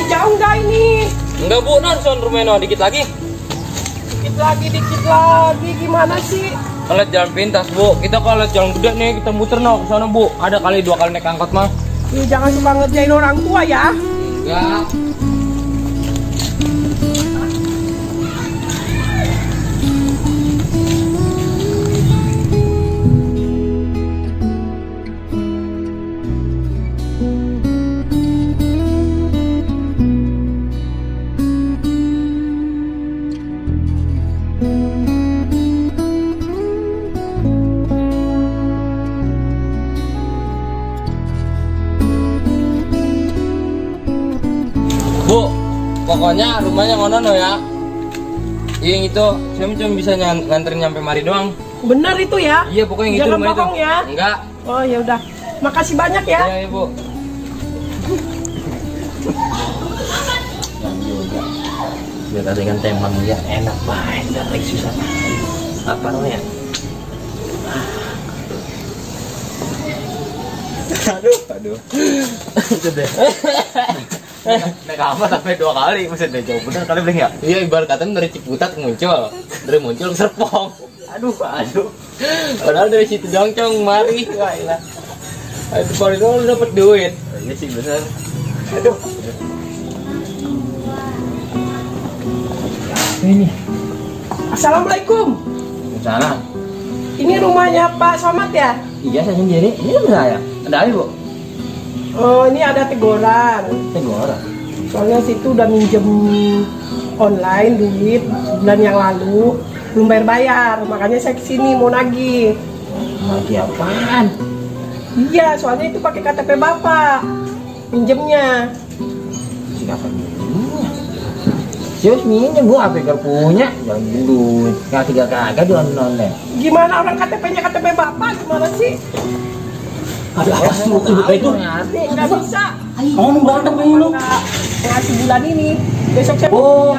jauh nggak ini? Enggak bu, son rumahnya dikit lagi. Dikit lagi, gimana sih? Kalau jalan pintas bu, kita kalau jalan gede nih kita muter ke sana bu. Ada kali 2 kali naik angkot mah. Jangan suka ngerjain orang tua ya. Enggak. Bu, pokoknya rumahnya ngono ya. Yang itu, saya cuma bisa nganterin nyampe mari doang. Bener itu ya? Iya, pokoknya gitu jangan rumah itu. Bohong ya? Enggak. Oh ya udah. Makasih banyak ya. Iya, Bu. Yang juga. Biar ada dengan temang ya enak banget, dari susah. Apa namanya? Aduh. Itu deh. Naik apa sampai 2 kali, maksudnya jauh bener kali beli ya? Iya, ibarat katanya dari Ciputat muncul, dari muncul ke Serpong. Aduh. Padahal dari situ Jongcong mari. Wah, ilah. Itu baru lu dapat duit. Iya sih bener. Aduh. Ini. Assalamualaikum. Salah. Ini rumahnya Pak Somad ya? Iya, saya sendiri. Ini rumah saya. Ada apa, Bu? Oh, ini ada teguran. Teguran. Soalnya situ udah minjem online duit bulan yang lalu, belum bayar. Makanya saya kesini mau nagih. Lagi apaan? Iya, soalnya itu pakai KTP Bapak minjemnya. Siapa minjemnya? Sius minjem, Bu, apa yang punya? Jangan dulu. Kagak di online. Gimana orang KTP-nya KTP Bapak? Gimana sih? Ada apa sih itu? Nggak bisa. Kamu berantem ini lu? Ngasih bulan ini. Besok saya Oh.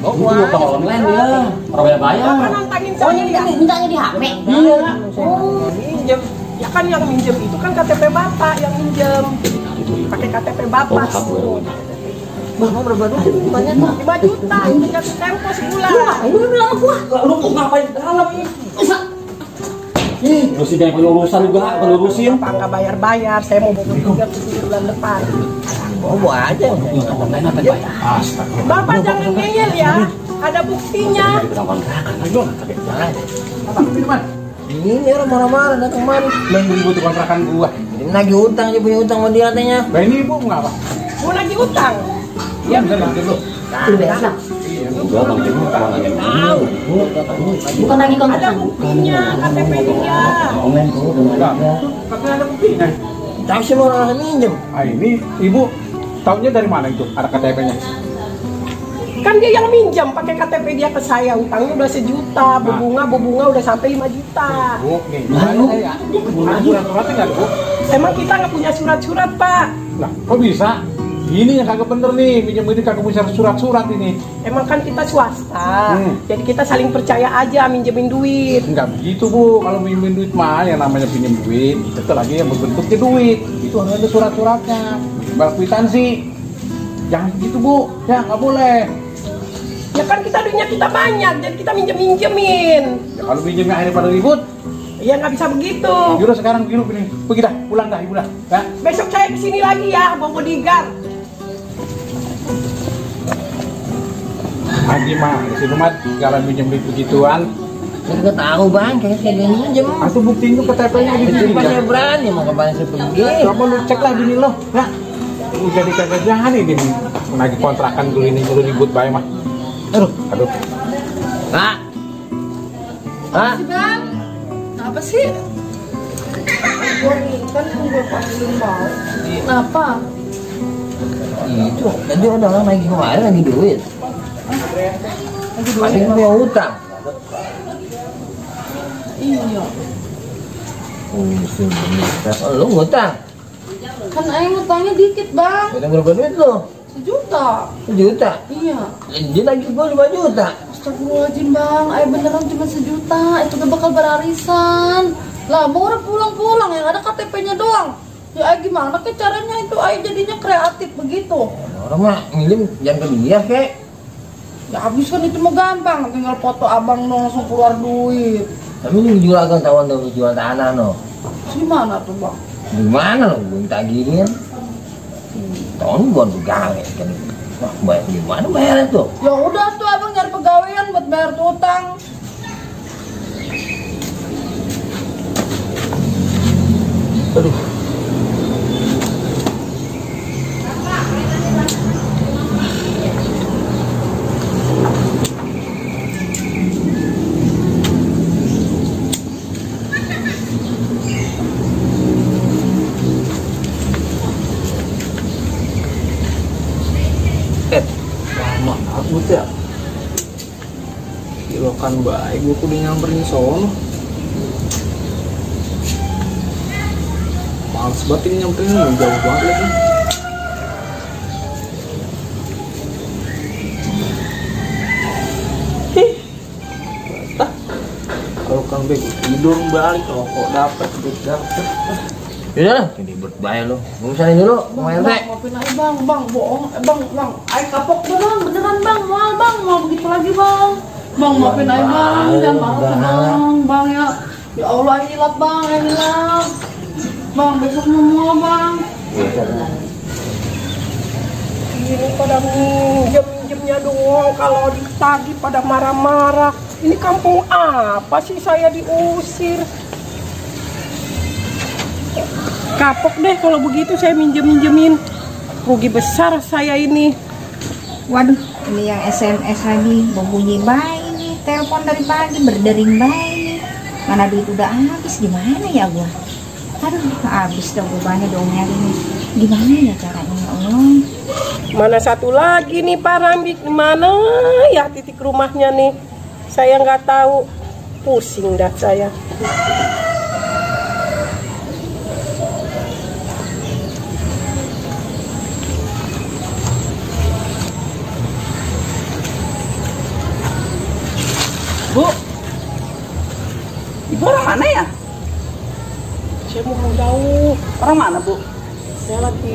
mau Oh, itu kalau online ya. Orang bayar. Bapak nantangin saya ya? Mintanya di HP. Iya. Oh, minjem. Ya kan yang minjem itu kan KTP Bapak yang minjem. Pakai KTP Bapak. Bapak berapa duit ditanya tuh? 5 juta itu jatuh tempo sebulan. Lu bilang gua. Lu mau ngapain di dalam ini? Ih, mesti banyak pelurusan juga, pelurusin. Bapak nggak bayar-bayar, saya mau bawa juga ke bulan depan. Bawa aja. Online apa bayar? Astaga. Bapak jangan ngeyel ya, ada buktinya. Ini orang marah-marah datang kemari. Yang butuh kontrakan gua. Ini lagi utang, dia punya utang sama dia katanya. Nah ini ibu ngapa? Mau lagi utang. Iya bener dulu. Biasa. Enggak, Bang Jemu lagi tahu. Bukan lagi Ada kontrakan. buktinya, KTP dia. Online tuh Enggak. dia. Katanya ada buktinya. Tapi semua orang minjem. Ah ini ibu taunya dari mana itu? Ada KTP-nya? Kan dia yang minjam pakai KTP dia ke saya, utangnya udah 1 juta, berbunga udah sampai 5 juta. Bu, nih. Saya. Surat-suratnya nggak bu? Emang kita nggak punya surat-surat, Pak? Lah, kok bisa? Ini yang kagak bener nih, minjem ini kagak punya surat-surat ini. Emang kan kita swasta, jadi kita saling percaya aja minjemin duit. Enggak begitu bu, kalau minjemin duit mah yang namanya pinjam duit, itu lagi yang berbentuknya duit. Itu harus ada surat-suratnya, baru kwitansi. Jangan begitu bu, ya nggak boleh. Ya kan kita duitnya kita banyak, jadi kita minjemin. Ya kalau pinjamnya akhirnya pada ribut, Ya nggak bisa begitu. yaudah sekarang begini, pergi dah, pulang dah ibu dah. Ya. Besok saya kesini lagi ya, bawa bodyguard. Lagi mah, si rumah jalan pinjam duit begituan. Saya nggak tahu bang, kayaknya dia minjem. Aku buktiin tuh KTP-nya di Itu sini. saya berani mau kemana saya pergi. Coba lu cek lah bini lo, ya. Udah dikagak jalan ini lagi kontrakan dulu ini lu ribut bae mah. Aduh. Pak. Pak. Bang, apa sih? Kenapa? Itu tadi ada orang lagi kemarin lagi duit. Ada yang punya utang. Iya. Lu ngutang. Kan aing utangnya dikit, Bang. Utang berapa duit lu? 1 juta. 1 juta. Iya. Dia lagi gua 5 juta. Astagfirullahaladzim, Bang. Aing beneran cuma 1 juta. Itu udah bakal berarisan. Lah, mau orang pulang-pulang yang ada KTP-nya doang. Ya gimana ke caranya itu ay jadinya kreatif begitu? Orang mah ngirim jangan ke dia kek. Ya habis kan itu mah gampang, tinggal foto abang no langsung keluar duit. Tapi ini jual kan tawan tuh jual tanah no. Gimana tuh bang? Gimana lo gue tagihin? Tahun buat gawe kan. Wah, bayar gimana bayarnya tuh? Ya udah tuh abang nyari pegawaian buat bayar tuh utang. Aduh. Lama aku ya. Kilokan baik gue kudu nyamperin sono. Males banget ini nyamperin, jauh banget lagi. Betah. Kalau kan baik tidur balik, kalau kok dapet dapet. Yaudah, jadi berbahaya lo. Gue misalnya dulu, mau RT. Maafin aja bang, bohong, bang, ay kapok tuh bang, beneran bang, mau begitu lagi bang. Bang, maafin aja bang, jangan marah bang, ya Allah ini hilap bang, bang, besok mau bang. Ini pada minjem-minjemnya doang, kalau ditagih pada marah-marah. Ini kampung apa sih saya diusir? Kapok deh kalau begitu saya minjem-minjemin. Rugi besar saya ini. Waduh, ini yang SMS lagi berbunyi baik nih, telepon dari pagi berdering baik nih. Mana duit udah habis, gimana ya gua? Aduh, habis dong bebannya dong nyari nih. Gimana ya caranya ya Allah? Mana satu lagi nih Pak Rambik, mana ya titik rumahnya nih? Saya nggak tahu, pusing dah saya. Bu, ibu orang mana ya? Saya mau jauh. Orang mana bu? Saya lagi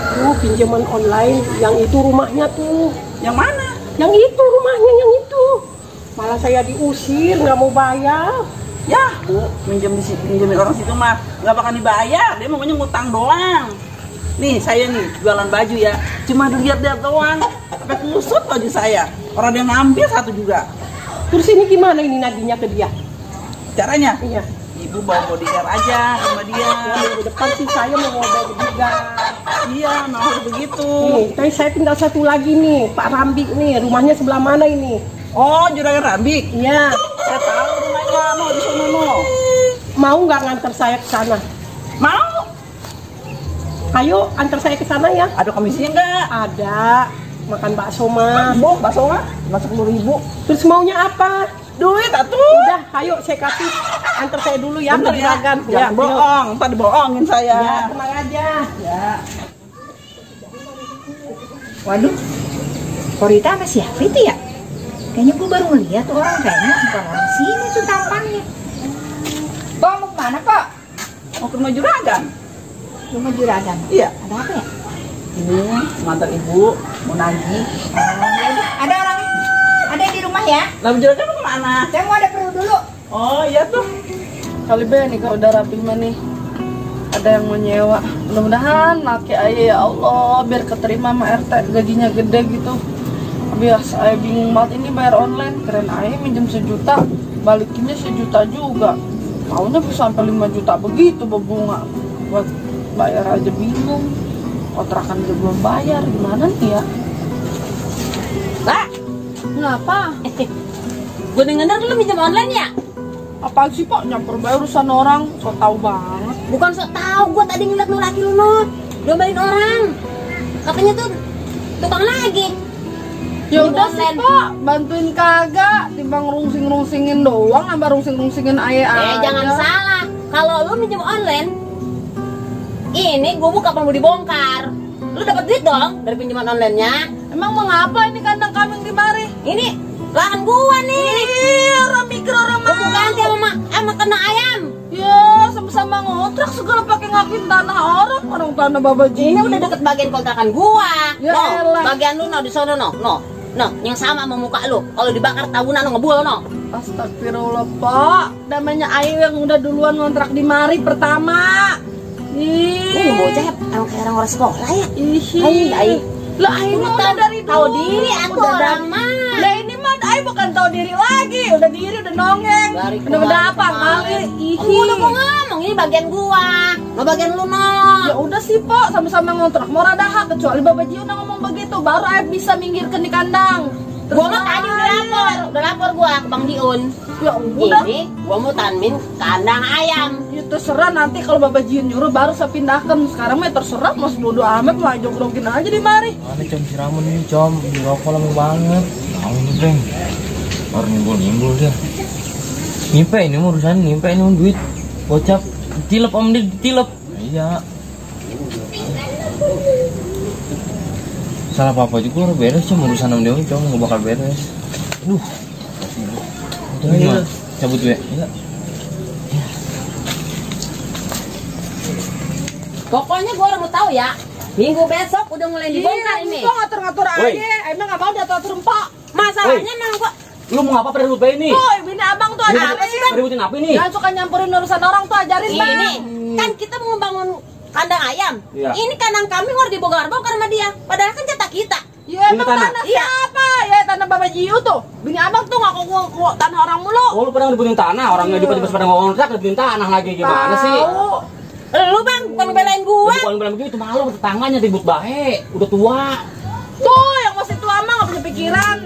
itu pinjaman online. Yang itu rumahnya tuh. Yang mana? Yang itu rumahnya, yang itu. Malah saya diusir, nggak mau bayar. Ya bu, minjemin orang situ mah nggak bakal dibayar. Dia maunya ngutang doang. Nih saya nih jualan baju ya, cuma dilihat-lihat doang. Sampai kusut baju saya. Orang dia ngambil satu juga. Terus ini gimana ini nagihnya ke dia? Caranya? Iya. Ibu bawa bodyguard aja sama dia. Ya, minggu depan sih saya mau bawa bodyguard. Iya, nah harus begitu. Nih, tapi saya tinggal satu lagi nih, Pak Rambik nih. Rumahnya sebelah mana ini? Oh, Juragan Rambik. Iya. Saya tahu rumahnya no di sana no. Mau nggak nganter saya ke sana? Mau? Ayo, antar saya ke sana ya. Ada komisinya nggak? Ada. Makan bakso mah. Bu, bakso mah? Masuk 10.000. Terus maunya apa? Duit atuh. Udah, ayo saya kasih. Antar saya dulu ya, Bentar ke ya. juragan. Jangan bohong, ntar dibohongin saya. Ya, tenang aja. Ya. Waduh, Korita sama siapa itu ya? Kayaknya gue baru ngeliat tuh orang, kayaknya bukan orang sini tuh tampangnya. Kok mau kemana kok? Mau ke rumah juragan? Rumah juragan? Iya. Ada apa ya? Ini mantan ibu mau nagih. Ada orangnya? Ada yang di rumah ya? Lah juragan mau kemana? Saya mau ada perlu dulu. Oh iya tuh. Kali be nih kalau udah rapi mah nih ada yang mau nyewa. Mudah-mudahan laki ayah ya Allah biar keterima sama RT gajinya gede gitu. Biasa saya bingung banget ini bayar online. Keren ayah minjem 1 juta, balikinnya 1 juta juga. Maunya bisa sampai 5 juta begitu berbunga. Buat bayar aja bingung. Kontrakan juga belum bayar, gimana nih ya? Kak, Ngapa? gue denger lu minjem online ya? Apaan sih Pak? Nyamper bayar urusan orang, so tau banget. Bukan sok tahu, gue tadi ngeliat lu laki lu no dombalin orang. Katanya tuh tukang lagi. Ya Minjem udah sih online. Pak, bantuin kagak, timbang rungsing-rungsingin doang, nambah rungsing-rungsingin ayah aja. Jangan salah, kalau lu minjem online, ini gue buka mau dibongkar. Lu dapat duit dong dari pinjaman online-nya. Emang mengapa ini kandang kambing di mari? Ini lahan gua nih. Orang mikir orang Gua mau ganti sama kandang ayam. Ya Ya, sama-sama ngontrak segala pakai ngakuin tanah orang tanah babaji. Ini udah deket bagian kontrakan gua. Ya No, elah. bagian lu no di sono no. No, yang sama sama muka lu. Kalau dibakar tahunan lu ngebul no. Astagfirullah, Pak. Namanya Ayu yang udah duluan ngontrak di mari pertama. Ini bocah emang kayak orang sekolah ya. Ayu. Lah Ayu mah udah dari dulu. Tahu diri aku Udah orang dari- mah. Lah ini mah Ayu bukan tahu diri lagi. Udah diri, udah nongeng. Udah apa kali? Gua udah mau ngomong ini bagian gua. No bagian lu no. Ya udah sih, Pak. Sama-sama ngontrak. Mau rada hak kecuali Babaji udah ngomong begitu. Baru Ayu bisa minggirkan di kandang. Gua mah tadi udah lapor gua ke Bang Diun. Ya udah. Ini gua mau tanmin kandang ayam. Ya terserah nanti kalau Bapak Jiun nyuruh baru saya pindahkan. Sekarang mah terserah mas bodo amat lah jogrogin aja di mari. Mana com siramun ini com, di rokok lama banget. Tahu nih Breng, baru nimbul dia. Nimpe ini urusan nimpe ini duit. Bocap, ditilep om dia ditilep. Iya. Salah apa juga udah beres com urusan om dia com nggak bakal beres. Aduh. Udah gimana? Cabut gue. Iya. Pokoknya gua mau tahu ya. Minggu besok udah mulai dibongkar ini. Kok ngatur-ngatur aja. Emang nggak mau diatur empok. Masalahnya emang gua Lu mau ngapa pada ribut ini? Boy, bini abang tuh ajarin. Ributin apa ini? Jangan suka nyampurin urusan orang tuh ajarin bang. ini kan kita mau bangun kandang ayam. Iya. Ini kandang kami harus dibongkar-bongkar sama dia. Padahal kan jatah kita. Ya Ini emang tanah? tanah siapa? Ya tanah Bapak Jiu tuh. Bini abang tuh nggak kok tanah orang mulu. Oh, lu pada ributin tanah, orangnya di pada ngontrak ributin tanah lagi gimana sih? Tahu. Lu bang bukan belain gua. Bukan bilang begitu, malu tetangganya ribut baik, udah tua. Tuh yang masih tua mah nggak punya pikiran.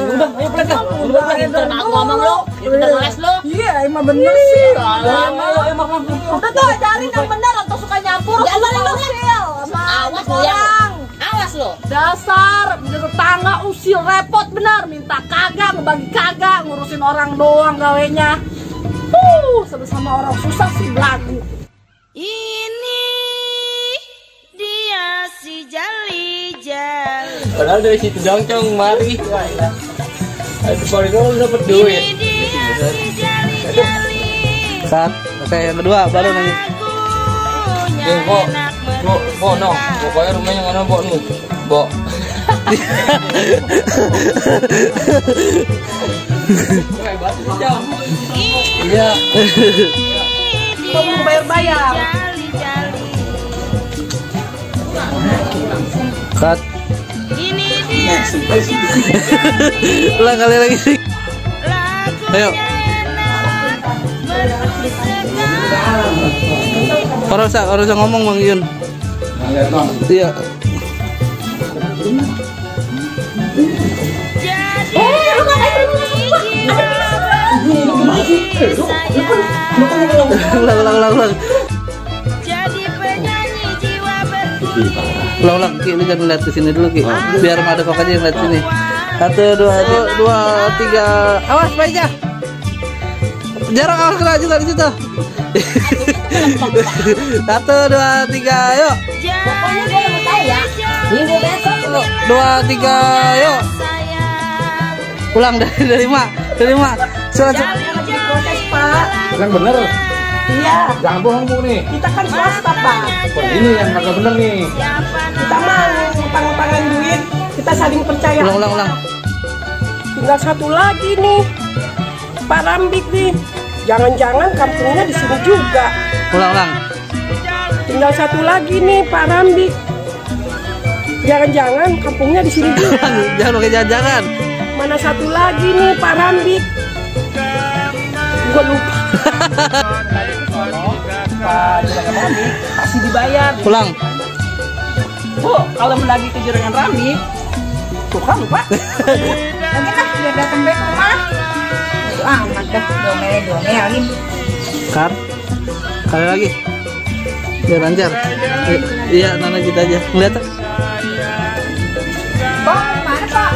Udah, ayo pelan kan. Udah Pinter aku ngomong lu. Pinter ngeles lu. Iya emang bener sih. Ayo, makan. Udah tuh ajarin yang bener atau suka nyampur. Jangan Usil lu, sama Awas lu ya. orang. Awas lu. Dasar tetangga usil repot bener, minta kagak, ngebagi kagak, ngurusin orang doang gawenya. Sama-sama orang susah sih belagu. Ini dia si Jali-Jali. Padahal dari situ dong cong mari. Aduh paling kalau dapat duit. Saat saya yang kedua baru nanya. Bo no, pokoknya rumahnya mana bo nu, bo. Iya. Kamu bayar-bayar. Cut. Ini dia Ulang kali lagi sih. Ayo. Orang usah ngomong Bang Yun. Iya. Ulang. jadi penyanyi jiwa berkulit. Ulang, Ki, lu jangan lihat ke sini dulu, Ki. Biar ada kokanya yang lihat sini. 1, 2, 3. Awas, baiknya. Jarang awas kena juga di situ. 1, 2, 3, yuk. Pokoknya gua mau tahu ya. Minggu besok 2, 3, yuk. Ulang dari mak. Surat. Proses Pak. Yang bener. Iya. Jangan bohong Bu nih. Kita kan swasta Pak. Ini yang kagak bener nih. Kita mah utang-utangan duit. Kita saling percaya. Ulang. Tinggal satu lagi nih. Pak Rambik nih. Jangan-jangan kampungnya di sini juga. Ulang. Tinggal satu lagi nih Pak Rambik. Jangan-jangan kampungnya di sini juga. Jangan pakai jangan. Mana satu lagi nih Pak Rambik. Gua lupa. Pasti dibayar. Ulang. Bu, kalau menagih kejurangan Rami, tuh kan lupa. Lagi lah biar datang baik rumah. Itu amat dah domelin. Cut. Kali lagi. Biar lancar. Iya, nana kita aja. Ngeliat. Bang, mana Pak?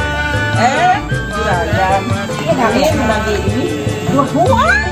Juragan. Iya kali Ini menagih ini 2 bulan.